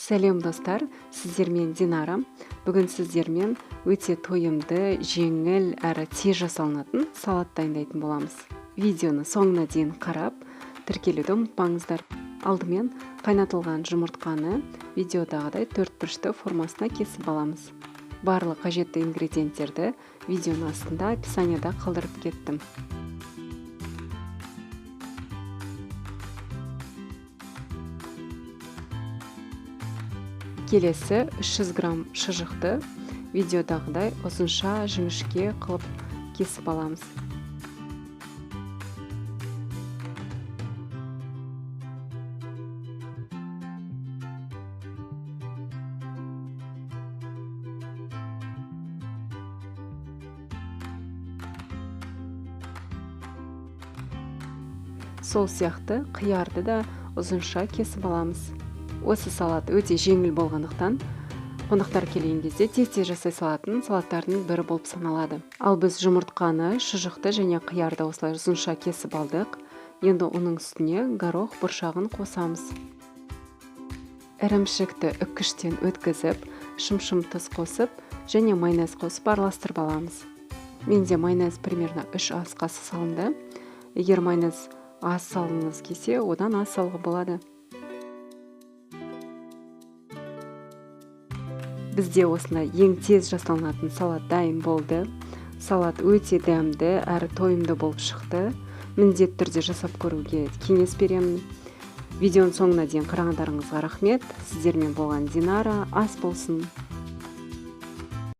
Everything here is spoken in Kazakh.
Сәлем достар, сіздермен Динара. Бүгін сіздермен өте тойымды, жеңіл әрі тез жасалынатын салат дайындайтын боламыз. Видеоны соңына дейін қарап, тіркелуді ұмытпаңыздар. Алдымен қайнатылған жұмыртқаны видеодағыдай төрт бұрышты формасына кесіп аламыз. Барлық қажетті ингредиенттерді видеоның астында описанияда қалдырып кеттім. Келесі 300 грамм шұжықты видеодағыдай ұзынша жіңішке қылып кесіп аламыз. Сол сияқты қиярды да ұзынша кесіп аламыз. Осы салат өте жеңіл болғандықтан, қонақтар келген кезде тез-тез жасай салатын салаттардың бірі болып саналады. Ал біз жұмыртқаны, шұжықты және қиярды осылай ұзынша кесіп алдық. Енді оның үстіне горох бұршағын қосамыз. Ірімшікті үккіштен өткізіп, шым-шым тұз қосып және майонез қосып араластырып аламыз. Менде майонез примерно 3 ас қасық салынды. Егер майонез аз салғыңыз келсе, одан аз салуға болады. Бізде осындай ең тез жасалынатын салат дайын болды. Салат өте дәмді әрі тойымды болып шықты. Міндетті түрде жасап көруге кеңес беремін. Видеоның соңына дейін қарағандарыңызға рахмет. Сіздермен болған Динара. Ас болсын.